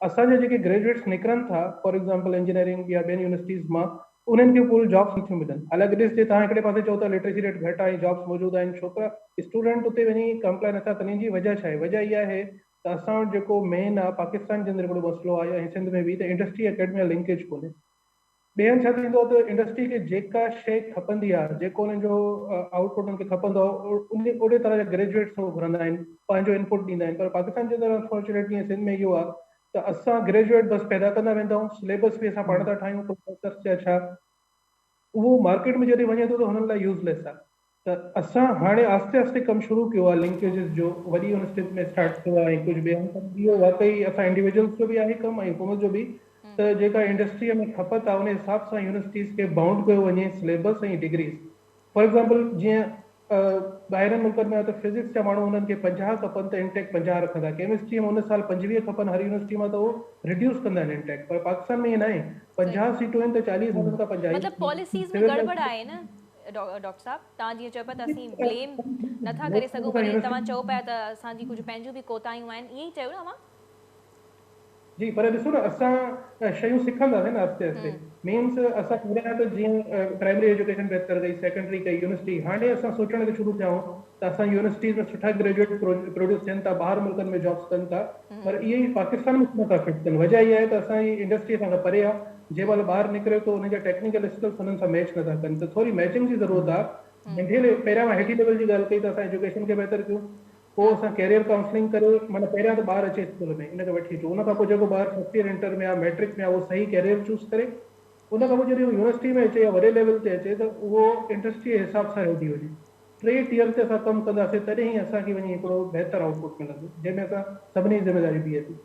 اسان جا جيڪي گريجوئيٽس نڪرن ٿا، فار ايگزامپل انجنيئرنگ يا ٻين يونيورسٽيز مان، انهن کي فل جابس نٿيون ملن. حالانڪه ڏسجي، توهان هڪڙي پاسي چئو ٿا لٽريسي ريٽ گهٽ آهي، جابس موجود آهن، ڇوڪرا اسٽوڊنٽ اتي وڃي ڪمپلائي نٿا ڪن. ان جي وجهه ڇا آهي؟ وجهه اها آهي ته اسان وٽ جيڪو مين آهي، پاڪستان جي اندر هڪڙو مسئلو آهي ۽ سنڌ ۾ به، ته انڊسٽري اڪيڊميا لنڪيج ڪونهي. ٻئي هنڌ ڇا ٿيندو آهي ته انڊسٽري کي جيڪا شيء کپندي آهي، جيڪو انهن جو آئوٽ پٽ انهن کي کپندو آهي، ان اهڙي طرح جا گريجوئيٽس هو گهرندا آهن، پنهنجو انپٽ ڏيندا آهن. پر پاڪستان جي اندر انفارچونيٽلي ۽ سنڌ ۾ اهو آهي ته اسان گريجوئيٽ بس پيدا ڪندا ويندا آهيون، سليبس به اسان پاڻ ٿا ٺاهيون، پروفيسرس يا ڇا، اهو مارڪيٽ ۾ جڏهن وڃي ٿو ته هنن لاء يوز ليس آهي. ته اسان هاڻي آهستي آهستي ڪم شروع ڪيو آهي لنڪيجز جو، وڏي يونيورسٽيز ۾ اسٽارٽ ٿيو آهي ۽ ڪجهه ٻين هنڌ. اهو واقعي اسان انڊيويجولز جو به آهي ڪم ۽ حڪومت جو به، ته جيڪا انڊسٽريء ۾ کپت آهي ان حساب سان يونيورسٽيز کي بائونڊ ڪيو وڃي سليبس ۽ ڊگريز. فار ايگزامپل جيئن ٻاهرين ملڪن ۾ آهي ته فزڪس جا ماڻهو انهن کي 50 کپن ته انٽيڪ 50 رکندا، ڪيمسٽري ۾ ان سال 25 کپن هر يونيورسٽي مان ته اهو ريڊيوس ڪندا آهن انٽيڪ. پر پاڪستان ۾ ائين ناهي، 50 سيٽون آهن ته 40 سالن کان 50 ئي. مطلب پاليسيز ۾ گڙٻڙ آهي نه ڊاڪٽر صاحب؟ توهان جيئن چئو پيا ته اسين بليم نٿا ڪري سگهون، پر توهان چئو پيا ته اسان جي ڪجهه پنهنجون به ڪوتاهيون آهن، ائين ئي چيو نه اوهان؟ جي، پر ڏسو نه، اسان شيون سکنداسين نه آهستي آهستي. مينس اسان پهريان ته جيئن پرائمري ايجوڪيشن بهتر ڪئي، سيڪنڊري ڪئي، يونيورسٽي، هاڻي اسان سوچڻ تي شروع ٿيا آهيون ته اسان يونيورسٽيز ۾ سٺا گريجوئيٽ پروڊيوس ٿين ٿا، ٻاهر ملڪن ۾ جابس ڪن ٿا، پر اهي ئي پاڪستان ۾ نٿا فٽ ٿين. وجهه اها آهي ته اسان جي انڊسٽري اسان کان پري آهي. جنهن مهل ٻاهر نڪري ٿو، انهن جا ٽيڪنيڪل اسڪلس انهن سان ميچ نٿا ڪن، ته ٿوري ميچنگ جي ضرورت آهي. ننڍي پهريان مان هيٺين ليول جي ڳالهه ڪئي ته اسان ايجوڪيشن کي بهتر ڪيون، پوء اسان ڪيريئر ڪائونسلنگ ڪري، معنيٰ پهريان ته ٻار اچي اسڪول ۾ ان کي وٺي اچو، ان کان پوء جيڪو ٻار فرسٽ ايئر انٽر ۾ آهي، ميٽرڪ ۾ آهي، اهو صحيح ڪيريئر چوز ڪري. ان کان پوء جڏهن هو يونيورسٽي ۾ اچي يا وڏي ليول تي اچي ته اهو انڊسٽري جي حساب سان ريڊي هجي. ٽي ٽيئر تي اسان ڪم ڪنداسين تڏهن ئي اسان کي وڃي هڪڙو بهتر آئوٽ پٽ ملندو، جنهن ۾ اسان سڀني جي ذميواري بيهي ٿي.